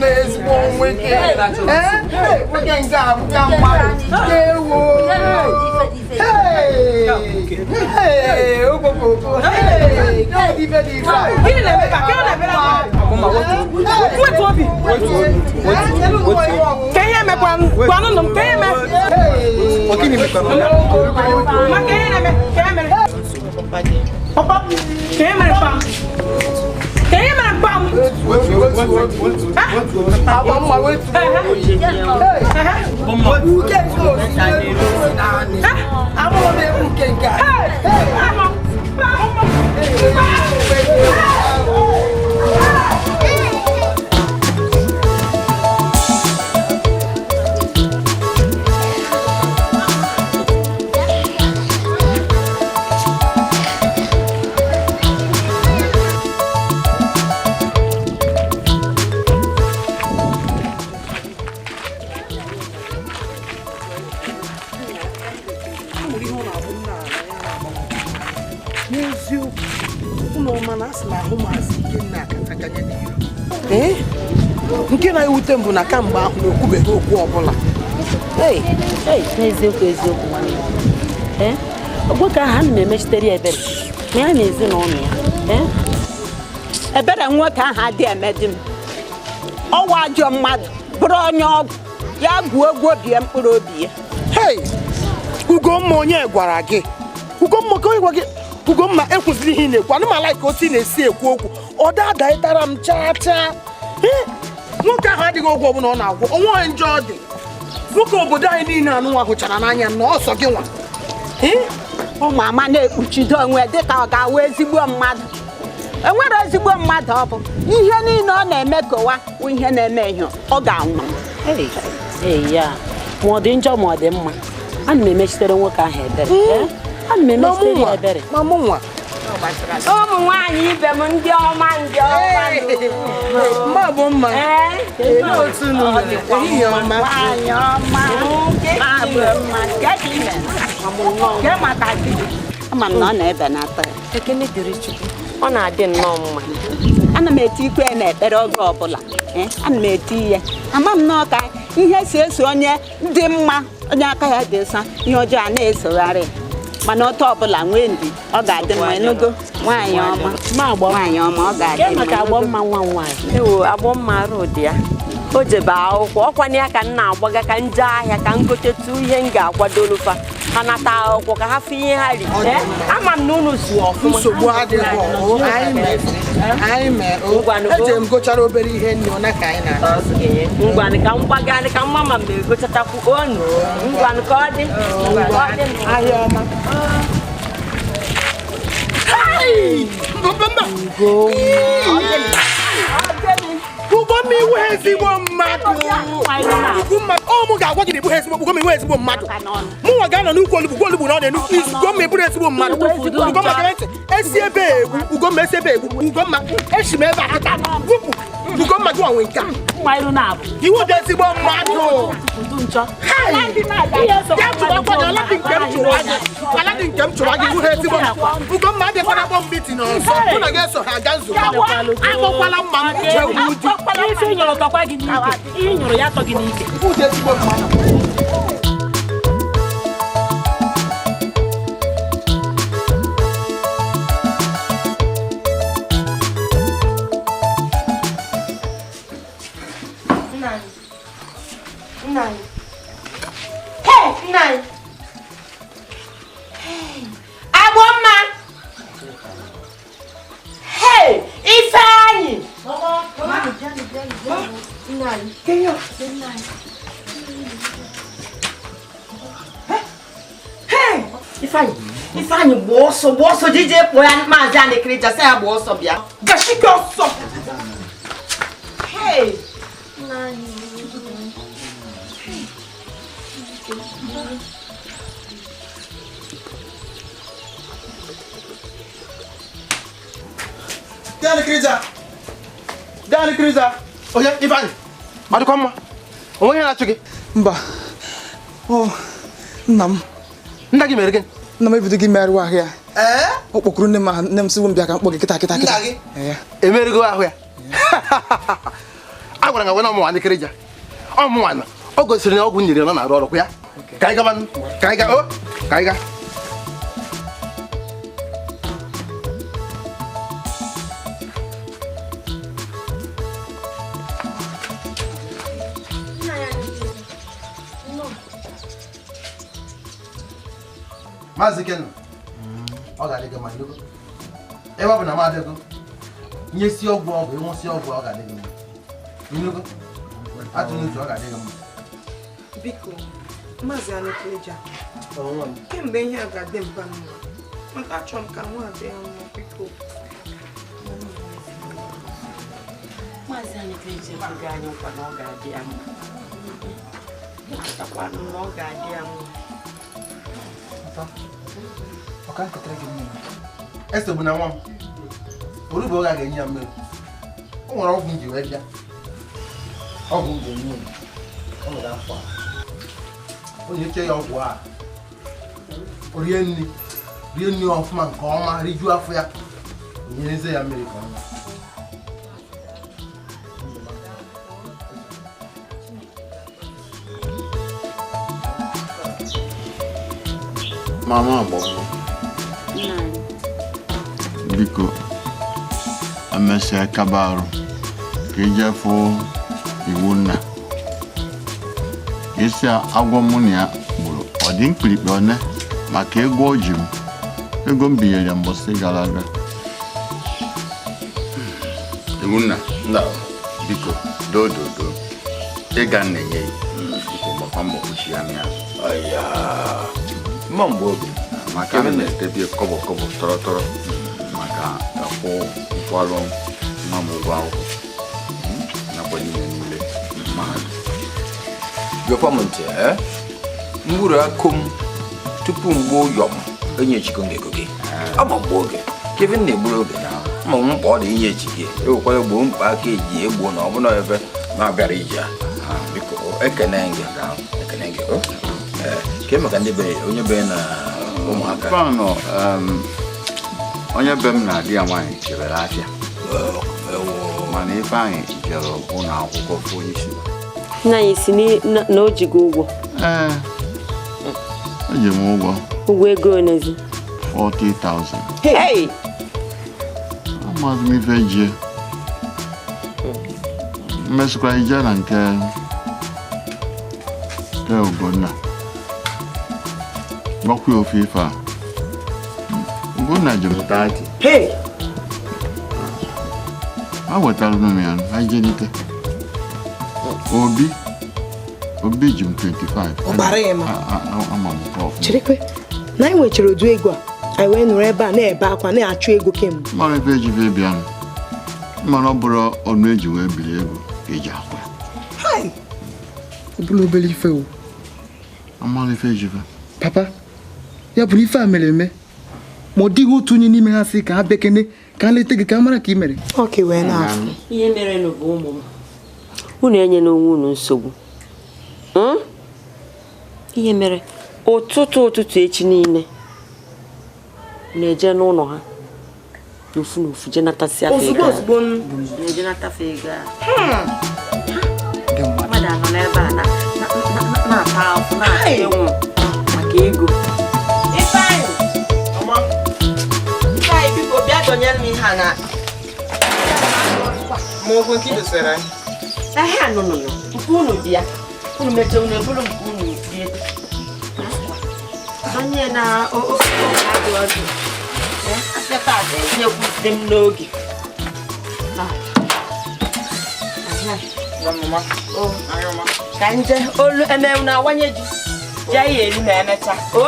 Ezigbo nwoke. Ee, nwoke nke a abụka mmadụ. Ewo. Hey, okpokoko. Hey, ife dị ife a. Gịnị na-eme ka gịnị na-eme na wetu obi ka ihe emekwa gwanụnụ m ka ihe eme ma ka ihe na-eme ka ihe mere papa ka ihe mere pam ka ihe mere pam. Agba mma wetu. Uke nke osisi naanị. Amụrụ m egwu nke nke a. N'eziokwu, ụlọ ọma na asị na ahụ maazị Ikenna akachakanye n'iru. Ee, nke na-ewute m bụ na kamgbe ahụ na okwubeghị okwu ọbụla. N'eziokwu eziokwu nwanne m. Ogbe ka ahụ ana m emechitere ya ebere ma ya na ezinụlọ ya. Ebere nwoke ahụ adịghị eme di m. Ọwa ajọ mmadụ bụrụ onye ọgwụ ya gwuo egwu obie mkpụrụ obi ya. Hei, Ugomma, onye gwara gị? Ugomma, ka onye gwa gị? Ugomma, ekwuziri ihe ị na-ekwu. Anụmala ka otu ị na-esi ekwu okwu ọ dadaịtara m chaa chaa. Nwoke ahụ adịghị ọgwụ ọbụla ọ na-agwọ, onwe onye njọ ọ dị. Nwoke obodo anyị niile anụnwa hụchara n'anya na ọsọ gị nwa. Ụmụ ama na-ekpuchido onwe dịka ọ ga-awụ ezigbo mmadụ. Enwere ezigbo mmadụ ọ bụ ihe niile ọ na-eme kowa wụ ihe na-eme ihe ọ ga-anwụ. Ee ya, ma ọ dị njọ ma ọ dị mma, ana m emechitere nwoke ahụ ebere. Ana m emechitere ya ebere. Ma mụ nwa. Ụmụ nwaanyị ibe m ndị ọma ndị ọma. Mma bụ mma. Otu unu mere. Ehihie ọma. Nwaanyị ọma. Ama m na ọ na-ebenata ya. Ekene dịrị Chukwu, ọ na-adị nnọọ mma. Ana m eti ikwe ya n'ekpere oge ọbụla. Ana m eti ya. Ama m na ọ ka ihe si eso onye dị mma, onye aka ya dị nsọ, ihe ọjọọ a na-esogharị. Mana ọtọ ọbụla nwee ndị ọ ga-adị mma ịnụgo. Nwaanyị ọma. Nwaanyị ọma ọ ga-adị mma. Maka agbọ mma nwa nwaanyị. Ewo, agbọ mma arụ dị ya. O jebe akwụkwọ, ọkwa ya ka m na-agbaga ka m jee ahịa ka m gotetu ihe m ga-akwadolu fa. Ha nata akwụkwọ ka ha fụ ihe ha ri. Ama m na unu zu ọfụma. Nsogbu adịghị. Anyị mee. Eje m gochara obere ihe nri ọna ka anyị na-ana. Ngwanụ ka m gbaga ka mma ma m egochatakwu onu. Ngwanụ ka ọ dị. Ahịa ọma. Ugomma, iwu ezigbo mmadụ. Ugomma, ọ mụ ga-agwa gị na ịbụghị ezigbo. Ugomma, iwu ezigbo mmadụ. Mụ nwa ga-anọ n'ukwu olugbu, gwa olugbu na ọ na-enu. Ugomma, ịbụrụ ezigbo mmadụ. Ugomma, gere ntị. Esi ebe egwu. Ugomma, esi ebe egwu. Ugomma, esi m ebe a ata. Wupụ. Ugomma, gị nwa nke a. Iwu dị ezigbo mmadụ. Ya chụrụ akwa gị, ala dị nke m chụrụ gị. Ala dị nke m chụrụ gị, iwu ha ezigbo mmadụ. Ugomma, adịkwana akpọ m mitin ọzọ. Mụ na gị eso ha aga nzukọ. Akpọkwala mma m jee ugwu di. Ife nyụrụ tọkwa gị n'ike. Ihe nyụrụ ya tọ gị n'ike. Ụdị ezigbo mmadụ. Agbọ mma. Hey, Ifeanyị. Ifeanyị, Ifeanyị gba ọsọ, gba ọsọ jije kpọọ ya maazị Anịkịrịja sị ya gba ọsọ bịa. Gashike ọsọ. Hey. Danny Kriza, onye Ifeanyị, ọ dịkwa mma? Onwe ihe na-achụ gị? Mba. Ọ nna m. Nna gị mere gịnị? Nna m ebido gị merụọ ahụ ya. Ọ kpọkuru nne m ahụ, nne m sị m bịa ka m kpọ gị kịta kịta kịta. Nna gị? Emerụgo ahụ ya. A gwara nga wena ọmụnwa nịkịrịja. Ọmụnwa na o gosiri na ọgwụ nyere nọ na-arụ ọrụ kwa ya. Ka anyị gaba ka anyị ga o ka anyị ga. Maazị Ikenna, ọ ga-adị gị mma nnukwu. Ebe ọ bụ na m adịgo, nyesi ọgwụ ọgwụ, ịnwụsị ọgwụ ọ ga-adị gị mma. Nnukwu, atụ n'uche ọ ga-adị gị mma. Biko, Maazị Anịkịrịja, kemgbe ihe a ga-adị mba mma, maka achọrọ m ka nwa adị ya mma, biko. Maazị Anịkịrịja ekwughị anyị nkwa na ọ ga-adị ya mma. Echetakwanụ na ọ ga-adị ya mma. Esogbu na nwa m orugbo oge a ga-enye ya mmiri o nwere ọgwụ m ji wee bịa ọgwụ m ga-enye ya ọ nwere afọ a o nyeche ya ọgwụ a o rie nri ọfụma nke ọma rijuo afọ ya o nyerezie ya mmiri ka ọ ṅụọ. Mama agbọghọ biko emesịa kaba arụ ka ije fụ iwu nna isi agwọ mụ na ya gburu ọ dị mkpirikpi one maka ego o ji m ego m binyere ya mbọsị gara aga. Iwu nna biko dododo ịga na-enye ya biko gbakwa mbọ kwuchi ya n'azụ mma mgbe oge maka a na-edebe kọbọ kọbọ tọrọ tọrọ maka akwụ nkwalụ nwa m ụgwọ akwụkwọ nakwa niile niile mahadum. Gekwa m ntị mgburu akụ m tupu mgbe ụyọm enyechigo m ego gị ama mgbe oge Kevin na-egburu oge ma mkpa ọ dị inyechi gị ewekwara gboo mkpa aka eji egbuo na ọbụna ebe na-abịara ije a biko ekene gị ekene gị ke maka ndị be onye be na ụmụaka onye be m na-adị ya nwaanyị chebere afịa mana Ifeanyị jere ụlọ akwụkwọ fụ onye isi nna anyị si na o ji gị ụgwọ. Ee, o ji m ụgwọ. Ụgwọ ego onezi? 40,000. Hey! Amaghị m ife jie mmesịkwa ije na nke Ugonna gwakwa ofe ife a Ugonna ji m 30. Hey! A wetara m ya ha jelite Obi ji m 25. Ọ gbara ya ma. Ama m nke ọfụma. Cherekwe, na anyị nwechara ụdị ego a, anyị wee nọrọ ebe a na-ebe akwa na-achụ ego kemgbe. Mara ebe eji bịa bịa mana ọ bụrụ ọnụ eji wee biri ego ka eji akwa. Hai! Ọ bụrụ obere ife o. Amara ife eji bịa. Papa, ya bụrụ ife a mere eme ma ọ dịghị otu onye n'ime ha sị ka ha bekene ka ha leta gị ka ha mara ka ị mere. Ọ ka wee na-afụ. Ihe mere nụ bụ ụmụ m. Unu enyela onwe unu nsogbu. Ihe mere ụtụtụ echi niile na-eje n'ụlọ ha n'ofu n'ofu je natasị afa ego. Ozugbo na-eje natafe ego a. Mmadụ anọ n'ebe a na-ata afụ na-ata enwu maka ego. Ifeanyị! Ifeanyị biko bịa dọnyere m ihe a na Ma okwu nke i dosara anyị. Ahịa nụnụnụ nke unu bịa unu mechaa unu eburu nke unu bie onye na adụ ọdụ afịa taata enyekwute m n'oge. Ka nje olu emewu na awanye ji jee ya eri ma emechaa o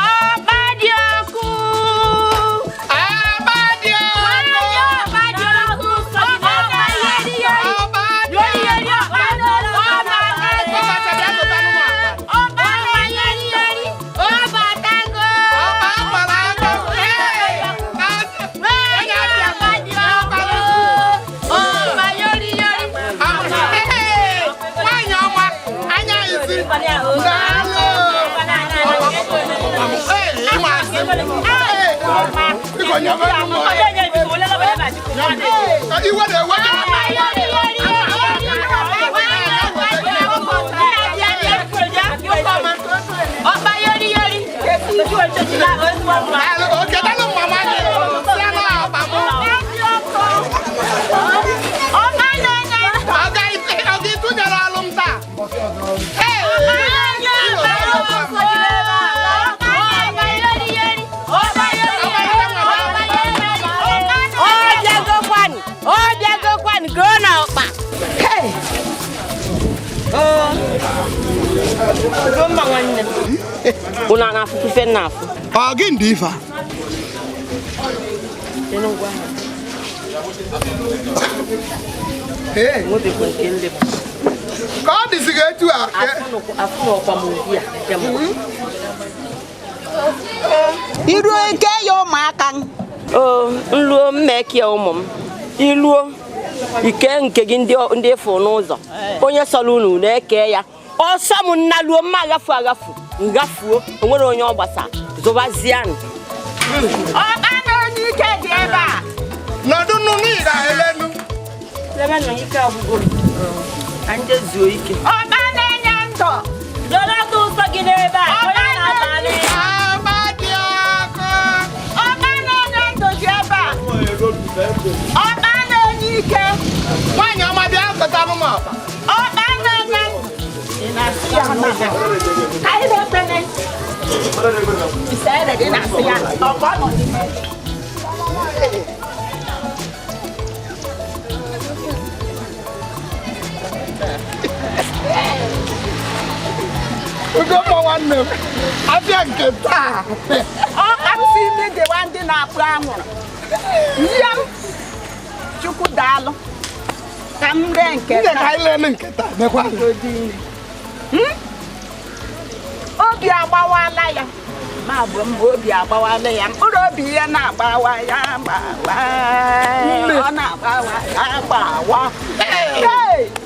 Ọbadiọkụ Iwe na-ewe gị. Ọba yori yori. Kedụ mama gị? Si anụ akpa m. Ọ ga-etụnyere alụ m taa? Unu a na-afụ ife m na-afụ? Ọ gị ndị ife a? Ka ọ dịzị gị etu a? Afụnụkwa m ụdị a kemgbe. Iruo ike ya ụmụaka. O nluo mma eke ụmụ m. Iluo ike nke gị ndị ịfụ n'ụzọ. Onye sọrọ unu na-eke ya. Ọsọ m nnaluo mma aghafu aghafu ngafuo onwere onye ọ gbasa zụbazianụ. Ọba na onye ike dị ebe a. Nọdụ nụ n'ịga elenu. Ebe nọ ike agwụgo m. Ka nje zuo ike. Ọba na-enye ndụ. Dọlata ụsọ gị n'ebe a. Onye na-abalị. Ọba dị ọkụ. Ọba na-enye ndụ dị ebe a. Ọba na-enye ike. Nwaanyị ọma bịa gotanụ m ọba. Ọba na-enye ndụ. Ugomma nwanne m, abịa nke taa. Ọ ka m si ime dewa ndị na-akpụ anwụrụ. Nye m Chukwu daalụ ka m ree nke taa. Nne ka anyị lee nke taa mekwa. Obi agbawala ya. Ma bụ m obi agbawala ya. Mkpụrụ obi ya na-agbawa ya agbawa. Ọ na-agbawa ya agbawa.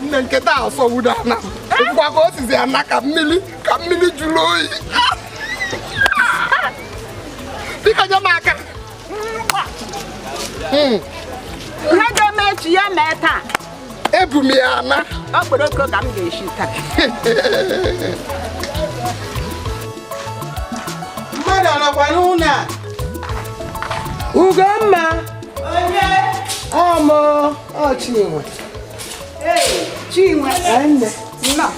Nne nke taa asọgbudo ana m. Ngwa ka o sizi ana ka mmiri jụrụ oyi. Biko nye m aka. Ihe ga-eme echi ya mee taa. Ebu m ya ana. Okporoko ka m ga-esi taa. Mmadụ anọkwa n'ụlọ a? Ugomma. Onye? Ọmụ ọ Chinwe. Ee, Chinwe. Nne. Nnọọ.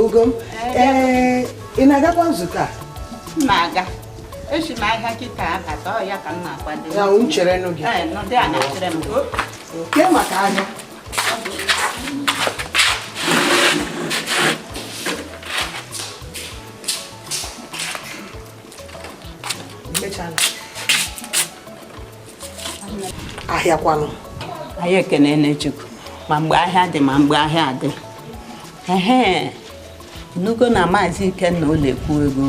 Ugom. Ee, ị na-agakwa nzukọ a? M na-aga. Esi m ahịa kịta abata, ọ ya ka m na-akwado. Ya, m chere nụ gị. Ee, nọdụ a na-echere m. Kee maka ahịa. Ahịa kwanụ. Anyị ekene Chukwu ma mgbe ahịa dị ma mgbe ahịa adị. Ehe, nugo na Maazị Ikenna ọ na-ekwu ego.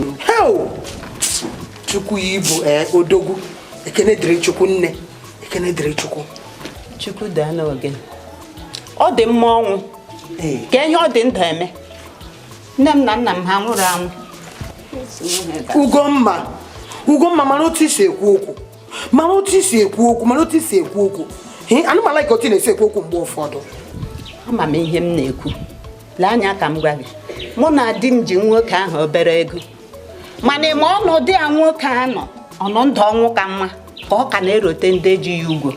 Chukwu ibu odogwu. Ekene dịrị Chukwu nne. Ekene dịrị Chukwu. Chukwu daa n'oge. Ọ dị mma ọnwụ. Ka ihe ọ dị ndụ eme. Nne m na nna m ha nwụrụ anwụ. Ugomma. Ugomma mara otu isi ekwu okwu. Mara otu isi ekwu okwu, mara otu isi ekwu okwu. Anụmala ka otu na-esi ekwu okwu mgbe ụfọdụ. Ama m ihe m na-ekwu. Lee anya ka m gwa gị. Mụ na di m ji nwoke ahụ obere ego. Mana ime ọnọdụ ya nwoke a nọ, ọnụ ndụ ọnwụ ka mma ka ọ ka na-erote ndị ji ya ụgwọ.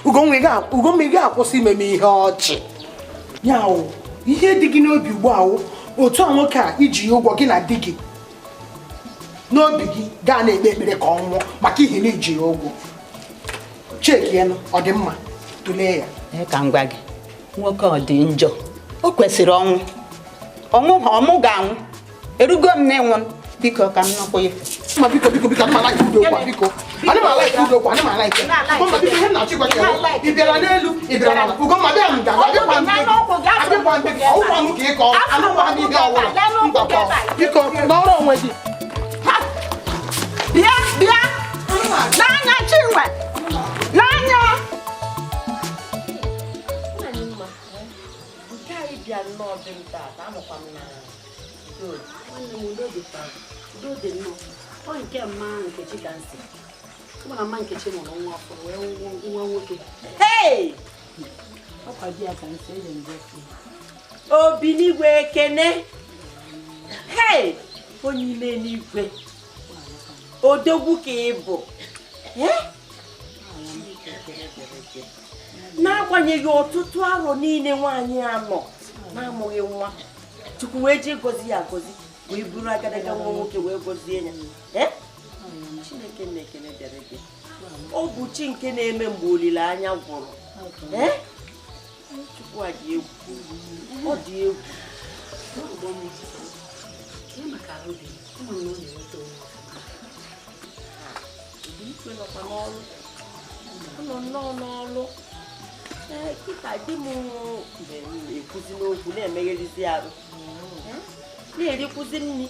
Ugomma, ị ga-akwụsị ime m ihe ọchị. Ya ihe dị gị n'obi ugbu a otu a nwoke a iji ya ụgwọ gị na di gị n'obi gị gaa na-ekpe ekpere ka ọ nwụọ maka ihi na iji ya ụgwọ. Cheki ya ọ dị mma, tụlee ya. Ka m gwa gị, nwoke ọ dị njọ, o kwesịrị ọnwụ. Ọnwụ ha ọmụ ga-anwụ. Erugo m na-enwụ, biko ka m nọkwa ya. Ma biko biko biko ana m ala udo kwa biko. Ana m ala udo kwa, ana m ala ike. Ugomma biko ihe m na-achọ ịgwa gị ị bịara n'elu, ị bịara n'ala. Ugomma bịa m ga abịakwa m abịakwa m gị ọwụkwa m ka ị kọọ anụkwa m ihe ọwụla mgbakọ. Biko nọrọ onwe gị. Bịa bịa n'anya Chinwe n'anya. Nke anyị bịa nnọọ dị m taata, amụkwa m na udo dị. Ọ nke mma Nkechi ka nsị. Ọ na mma Nkechi mụrụ nwa ọfụrụ wee nwa nwoke. Hey! Ọkwa di ya ka nsị eji nje si. Obi n'igwe ekene. Hey! Onye ime n'igwe. Odogwu ka ị bụ. N'agbanyeghị ọtụtụ arọ niile nwaanyị a nọ na-amụghị nwa, Chukwu wee jee gọzie ya agọzi wee buru agadaga nwa nwoke wee gọzie ya. Chineke na-ekene dịrị gị. Ọ bụ chi nke na-eme mgbe olileanya gwụrụ. Chukwu a dị egwu. Ọ dị egwu. Ọ nọ nnọọ n'ọlụ. Kịta di m na-ekwuzi n'okwu na-emegherizi arụ na-erikwuzi nri.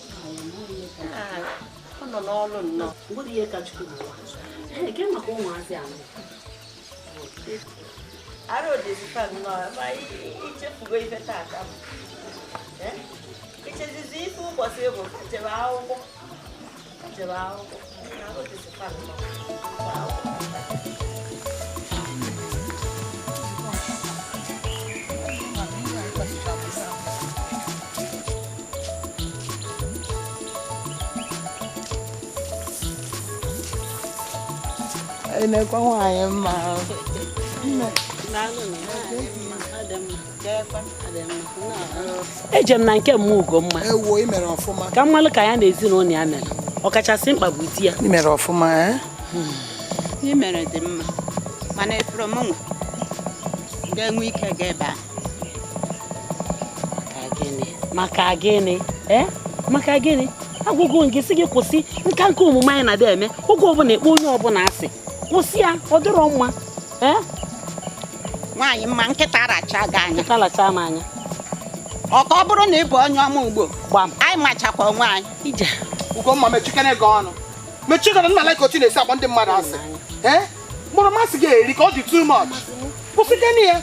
Ọ nọ n'ọlụ nnọọ. Arụ dịzikwa nnọọ ma ichefugo ife tata m. Ichezizi ife ụbọchị bụ jebe akwụkwọ. Jebe akwụkwọ. Arụ dịzikwa nnọọ. Enekwa nwaanyị mma. Eje m na nke mma Ugomma. Ewo, i mere ọfụma. Ka mmalụ ka ya na ezinụlọ ya mere. Ọkachasị mkpa bụ di ya. I mere ọfụma, eh? I mere dị mma. Mana efuru m nwa ga-enwe ike ga ebe a. Maka gịnị? Maka gịnị? Eh? Maka gịnị? Agwụgwọ nke sị gị kwụsị nka nke omume anyị na-adị eme oge ọbụla ekpe onye ọbụla asị. Kwụsị ya, ọ dịrọ mma. Eh? Nwaanyị mma nkịta racha gị anya. Nkịta racha m anya. Ọ ka ọ bụrụ na ị bụ onye ọma ugbo. Gbam. Anyị machakwa onwe anyị. Ije. Ugomma mechikene gị ọnụ. Mechikene nna like otu na-esi agba ndị mmadụ asị. Eh? Mkpụrụ masị gị eri ka ọ dị too much. Kwụsịkene ya.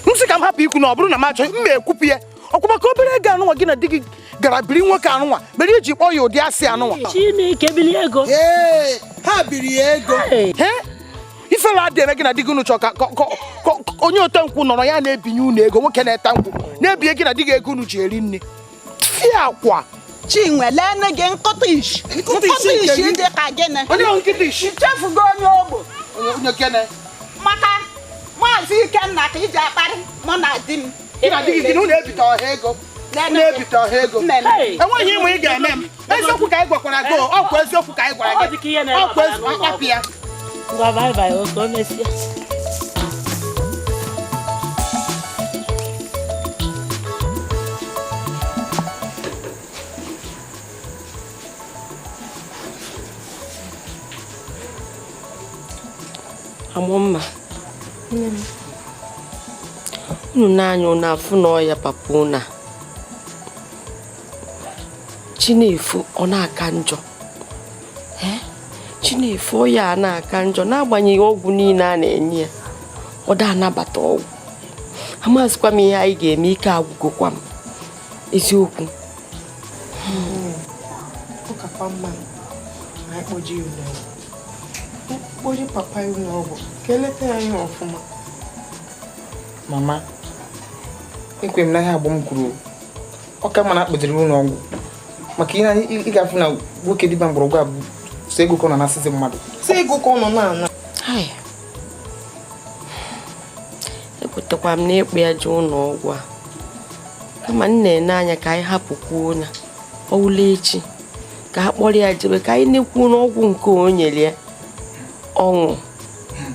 M sị ka m hapụ ikwu na ọ bụrụ na m achọghị m ekwupụ ya. Ọkwa maka obere ego anụnwa gị na di gị gara biri nwoke anụnwa mere iji kpọọ ya ụdị asị anụnwa. Chineke bili ego. Ee, ha biri ya ego. Ifere adị eme gị na di gị unu chọọ ka onye ote nkwụ nọrọ ya na-ebinye unu ego, nwoke na-ete nkwụ na-ebinye gị na di gị ego unu ji eri nri. Fie akwa. Chinwe lene gị nkụta ishi. Nkụta ishi dị ka gịnị? Onye nkụta ishi? Ichefugo onye ogbo. Onye gịnị? Maka Maazị Ikenna ka iji akparị mụ na di m. Gị na di gị na unu ebite ọha ego. Na-ebite ọha ego. Enweghị ịmụ ị ga-eme m. Eziokwu ka anyị gwakwara gị, ọ kwa eziokwu ka anyị gwara gị. Ọ kwa eziokwu akpapụ ya. Ngwa bye bye, oke o mesịa. Amụmma. Unu na-anya unu afụ na ọya papa unu a. Chinefu ọ na-aka njọ. Chinefu ọya a na-aka njọ n'agbanyeghị ọgwụ niile a na-enye ya. Ọ da anabata ọgwụ. Amazịkwa m ihe anyị ga-eme, ike agwụgokwa m. Eziokwu. Ọ kakwa mma na anyị kpoje ya ụlọọgwụ. Kpoje papa ya ụlọọgwụ ka eleta ya ihe ọfụma. Mama, ekwe m na ihe agbọ m kwuru ọ ka mma na akpụjiri ụlọ ọgwụ maka ihe ị ga-afụ na nwoke dịba mgbọrọgwụ a bụ sọ ego ka ọ na-anasịzi mmadụ. Sọ ego ka ọ nọ na-ana. Ekwetekwa m na ịkpụ ya jee ụlọ ọgwụ a. Kama m na-ene anya ka anyị hapụkwuo ya ọwụla echi ka a kpọrọ ya jebe ka anyị nekwuo n'ọgwụ nke o nyere ya ọṅụ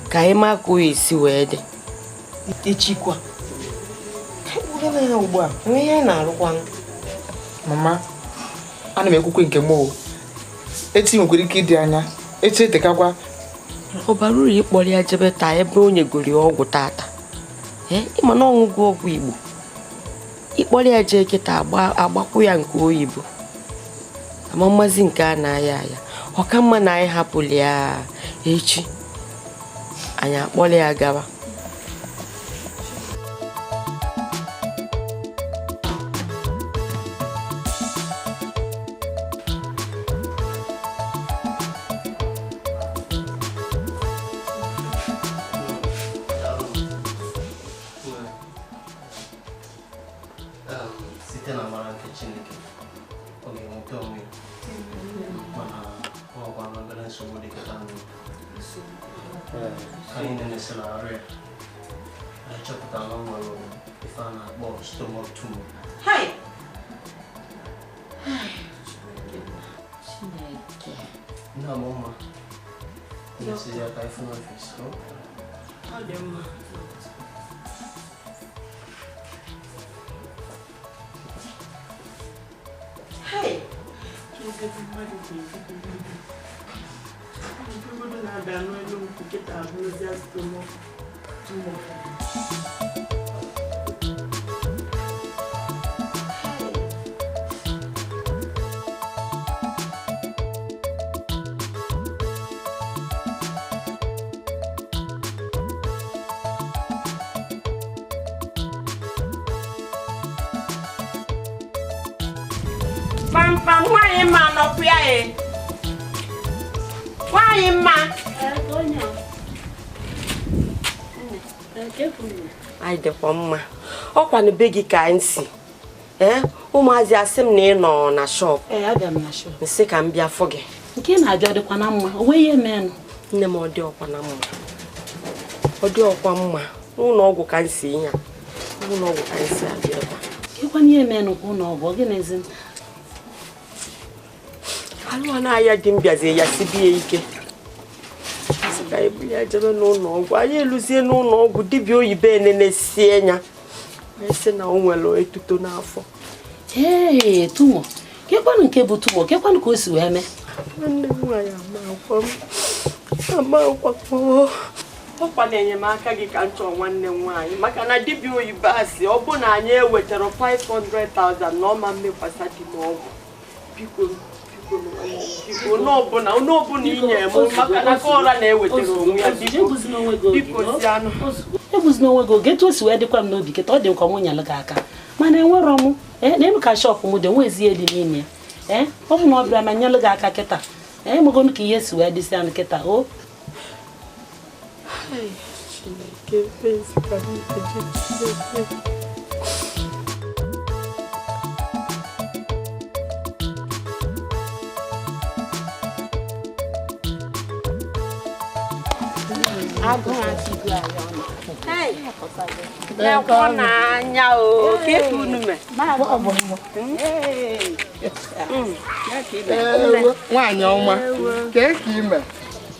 ka anyị maa ka o esi wee dị. Echikwa ka anyị kpọga ya ugbu a, nwee ihe anyị na-arụkwanụ. Mama, ana m ekwukwe nke m o. Echi nwekwara ike ịdị anya, echi etekakwa. Ọ bara uru ịkpọrọ ya jebe taa ebe o nyegoro ya ọgwụ tata. Ịma na ọṅụgwụ ọgwụ Igbo. Ịkpọrọ ya jee kịta agbakwu ya nke oyibo. Ama mmazi nke a na-aya aya. Ọ ka mma na anyị hapụrụ ya echi. Anyị akpọrọ ya gawa. Site na amara nke Chineke ọ ga-enweta onwe ya, mana ọ nwekwara obere nsogbu dị kịta. Ka anyị na-enesịrị arụ ya, anyị chọpụtara na ọ nwere ife a na-akpọ stomach tumor. Chineke. Nne m mma na-esizi aka ifu n'ọfịs. Ọ dị mma. Hey! Na-abịa n'elu nkwụ kịta abụrụzia stomach tumor. Kpamkpam, nwaanyị mma nọkwu ya e. Nwaanyị mma. Anyị dịkwa mma. Ọkwa na be gị ka anyị si. Ee, ụmụazị asị m na ị nọ na shop. Ee, abịa m na shop. Nsị ka m bịa fụ gị. Nke ị na-abịa dịkwa na mma, o nweghị ihe menụ. Nne m, ọ dị ọkwa na mma. Ọ dị ọkwa mma. N'ụlọ ọgwụ ka m si ihe a. N'ụlọ ọgwụ ka m si abịa ebe a. Ịkwana ihe menụ kwa ụlọ ọgwụ, ọ gịnịzi? Alụ a na-aya di m bịazie ya sibie ike. Sị ka ebu ya jebe n'ụlọ ọgwụ. Anyị eluzie n'ụlọ ọgwụ, dibịa oyibo enenesie ya. Wee sị na o nwere etuto n'afọ. Ee, tumor. Kekwanụ nke bụ tumor, kekwanụ ka o si wee mee? Nwanne m nwaanyị ama akwa m. Ama akwa m. Ọkwa na enyemaka gị ka m chọọ nwanne m nwaanyị, maka na dibịa oyibo a sị ọ bụ na anyị ewetara 500,000 na ọma mmekwasa dị m ọgwụ. Biko biko, onye ọbụla onye ọbụla inye m, maka na ka ọra na-ewetara onwe ya, biko biko sianụ. Egbuzina onwe gị oge. Etu o si wee dịkwa m n'obi kịta, ọ dị nkwa m nyelụ gị aka, mana enwerọ m n'elu ka shop m dị nwezi ihe dị n'ime ya. Ee, ọ bụ na ọ bịara ma nyelụ gị aka kịta, ee, emegonu ka ihe si wee dịsị anụ kịta o. Chineke, ezi ka m ga-eji Chineke. Agụụ asịgo anyị ọnụ. Nekwa n'anya o, ka efe unu mee. Nwaanyị ọma, kee ka ime?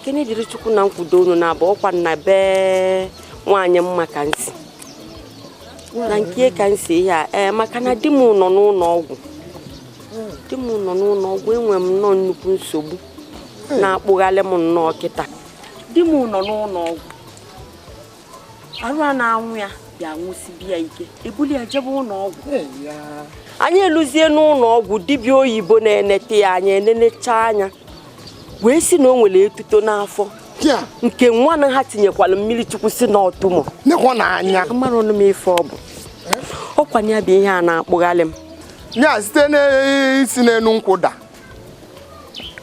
Kene dịrị Chukwu na nkwudo unu na-abụ ọkwa na be nwaanyị mma ka nsi. Na nke ka nsi ihe a, ee, maka na di m nọ n'ụlọ ọgwụ. Di m nọ n'ụlọ ọgwụ, enwe m nnọọ nnukwu nsogbu na-akpụghalị m nnọọ kịta. Di m nọ n'ụlọ ọgwụ. Arụ a na-anwụ ya bịa nwụsibi ya ike, ebuli ya jebe ụlọ ọgwụ. Anyị eluzie n'ụlọ ọgwụ, dibịa oyibo na-enete ya anya, enenecha anya, wee sị na o nwere etuto n'afọ. Nke nwa na ha tinyekwara mmiri Chukwu si na ọtụmọ. Nekwa n'anya. Amara ọnụ m ife ọ bụ. Ọkwa ya bụ ihe a na-akpụghalị m. Ya site n'isi n'enu nkwụ da.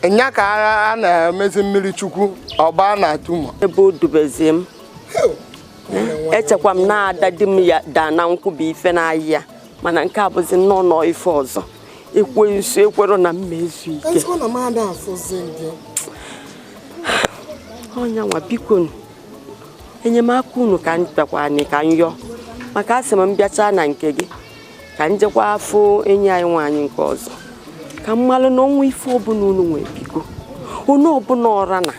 Nya ka a na-emezi mmiri Chukwu ọba na tumọ. Ebe o dubezie m. Echekwa m na-ada di m ya daa na nkwụ bụ ife na-ayị ya, mana nke a bụzi nnọọ nọọ ife ọzọ. Ekwensu ekwero na mma ezu ike. Ọnya nwa, biko enyemaka unu ka m bịakwa anyị ka m yọọ, maka asị m bịachaa na nke gị ka m jekwa afụ enyi anyị nwaanyị nke ọzọ, ka m malụ na ọnwa ife ọbụla unu nwee, biko onye ọbụla ọra na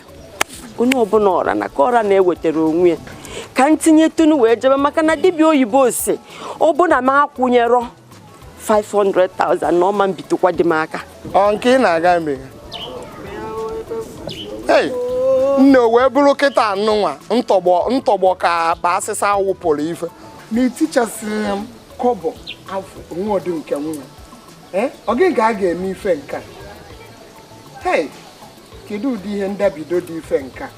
onye ọbụla ọra na ka ọra na-ewetara onwe ya ka m tinye tunu wee jebe, maka na dibịa oyibo si ọ bụ na m akwụnyerọ 500,000 na ọma mbitụkwa dị m aka. Ọ nke ị na-aga eme? Hey, nne, o wee bụrụ kịta anụnwa ntọgbọ ntọgbọ ka akpa asịsa wụpụrụ ife na-etichasịrị m kọbọ afọ onwe ọdị nke nwa. Ee, ọ gị ka a ga-eme ife nka? Hey, kedu ụdị ihe ndabido dị ife nka?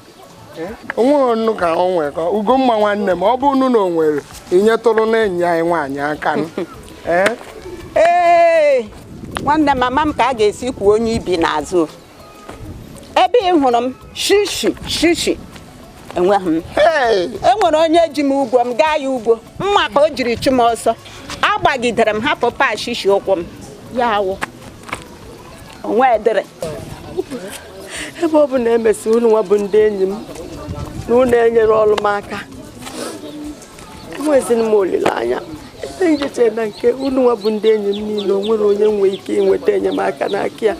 Onwe ọnụ ka ọ nwere ka Ugomma nwanne m, ọ bụ unu na o nwere inyetụrụ na enyi anyị nwaanyị aka. Ee, ee, nwanne mama m ka a ga-esi kwuo onye ibi n'azụ. Ebe ị hụrụ m shishi shishi enweghị m. Enwere onye ji m ugwo, m gaa ya ugwo, mma ka o jiri chụ m ọsọ. Agbagidere m hapụ pashishi ụkwụ m ya awụ onwe dịrị. Ebe ọ bụ na emesi unu nwa bụ ndị enyi m na unu enyere ọrụ m aka, enweziri m olileanya. Ebe njeche na nke unu nwa bụ ndị enyi m niile, o nwere onye nwee ike inweta enyemaka n'aka ya.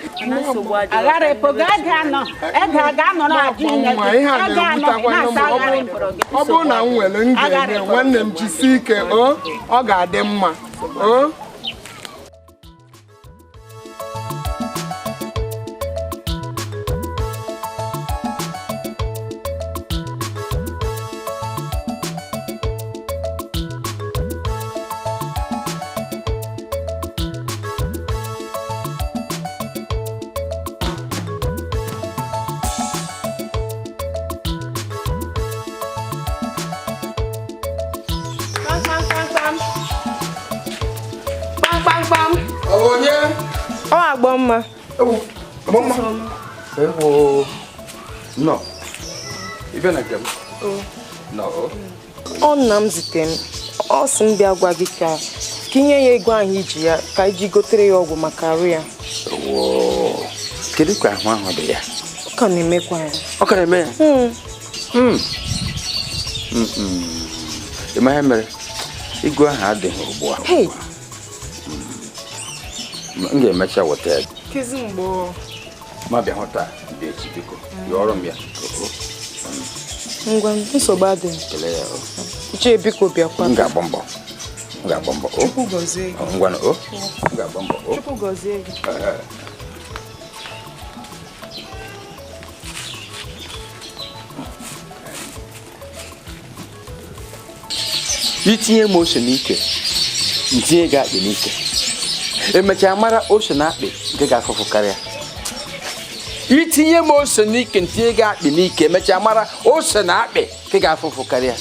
Ọ bụrụ na m nwere m ga-enye nwanne m, jisie ike, ọ ga-adị mma. Agbọmma. Agbọmma. Ewo. No. Ibe na nkem. No. Ọ nna m zite m. Ọ sị m bịa gwa gị ka inye ya ego ahụ iji ya ka iji gotere ya ọgwụ maka arụ ya. Ewo. Kedu ka ahụ ahụ dị ya? Ọ ka na-emekwa ya. Ọ ka na-eme ya? Ị ma ihe mere? Ego ahụ adịghị ugbu a. M ga-emecha weta ya. Kezi mgbe ma bịa hụta dị echi biko. Yọrọ m ya. Ngwa, nsogbu adịghị. Kelee ya. Uche biko bịakwa. M ga-agba mbọ. M ga-agba mbọ. Chukwu gọzie gị. Ngwa na o. M ga-agba mbọ. Chukwu gọzie gị. Itinye m ose n'ike, ntinye gị akpị n'ike. Emechaa mara ose na akpị nke ga-afụfụ karịa. Itinye m ose n'ike, ntinye gị akpị n'ike, emechaa mara ose na akpị nke ga-afụfụ karịa.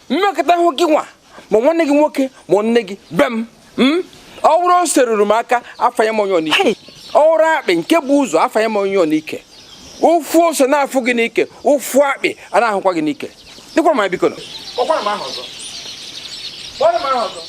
Mmekọta hụ gị nwa ma nwanne gị nwoke ma nne gị be m, ọ bụrụ ose ruru m aka afanye m onye n'ike, ọ bụrụ akpị nke bụ ụzọ afanye m onye n'ike. Ụfụ ose na-afụ gị n'ike, ụfụ akpị a na-ahụkwa gị n'ike. Dịkwara m biko nọ. Kpọkwara m aha ọzọ. Kpọrọ m aha ọzọ.